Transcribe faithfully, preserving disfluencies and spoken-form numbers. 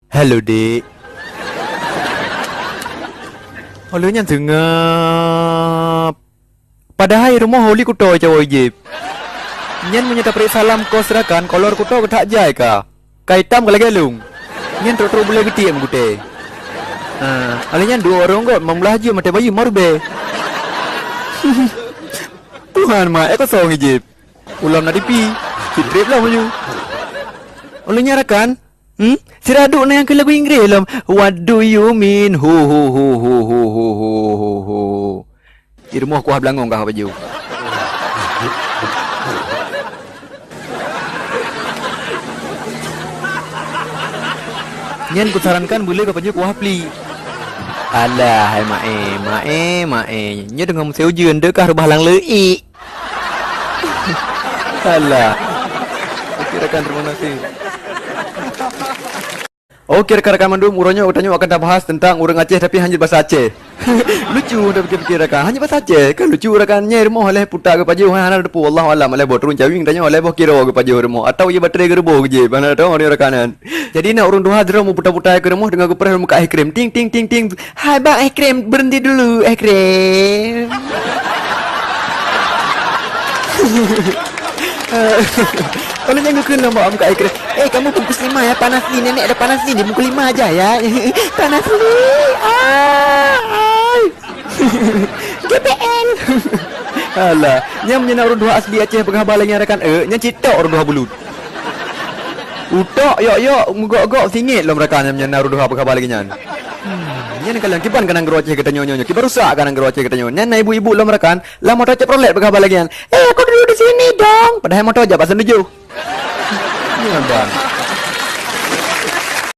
"Halo, Dek." Halo nyan seungab. Padahai rumoh holi kuto cawoe jép. Nyan meunyoe tapreh salam kos rakan, kolor kuto geutak jai ka. Ka itam ka lagée lông. Nyan trok-trok bulée geutiek meugutée. Ha, alé nyan dua ureuëng gét meumeulah jeuem maté bayeue marbée. Tuhan ma, eh kosong ijép. Ulôn na dipi. Fitrip lah maju. Ulôn nyan rakan. Hmm? Sira duek na nyang keu lagu Inggréh lom. What do you mean? Ho, ho, ho. Di rumoh kuah beulangong kah baju. Nyan kusarankan beulé kah baju kuah pli. Alah, hai mae, mae, mae. Nyoe deungon meusé ujeuen, deukah reubah lam leuik. Alah. Oke rakan, terima kasih. Oke rakan-rakan mandum, uroe nyoe geutanyoe akan tabahas tentang ureuëng Aceh tapi hana jeuet basa Aceh. Lucu dah pikir-pikir rakan, hana jeuet basa Aceh. Kan lucu rakan, nyai rumoh leh putak geupajoh, hana teupeu, wallahu alam, leh boh turun cawing tanyoe, leh boh kiro geupajoh rumoh, atau ie baterai geuruboh geujéb, hana tahu ureuëng rakan nyan. Jadi na ureuëng tuha droe meuputa-puta keu rumoh deungon geupreh meukat es krim. Ting, ting, ting, ting. "Hai bang, es krim, berhenti dulu, es krim." Kalau jangan kena bawa muka es krim. "Eh, kamu bungkus lima ya, panas ni, nenek ada panas ni, di bungkus lima aja ya." "Panas ni." Ah, ai. G P L. Alah, nyang meunyoe na ureuëng tuha asli Aceh peugah haba lagée nyan rakan, eh, nyan cit tok ureuëng tuha bulut. Utok yok-yok, meugok-gok singit lom rakan nyang na ureuëng tuha peugah haba lagée nyan. Hmm, nyan kalon kiban ka nanggroe Aceh geutanyoe nyoe, kiban rusak ka nanggroe Aceh geutanyoe. Nyan na ibu-ibu lom rakan, lam moto Chevrolet peugah haba lagée nyan. "Eh, aku duduk di sini dong." Padahai moto jak bak Sentuju. Nyan ban.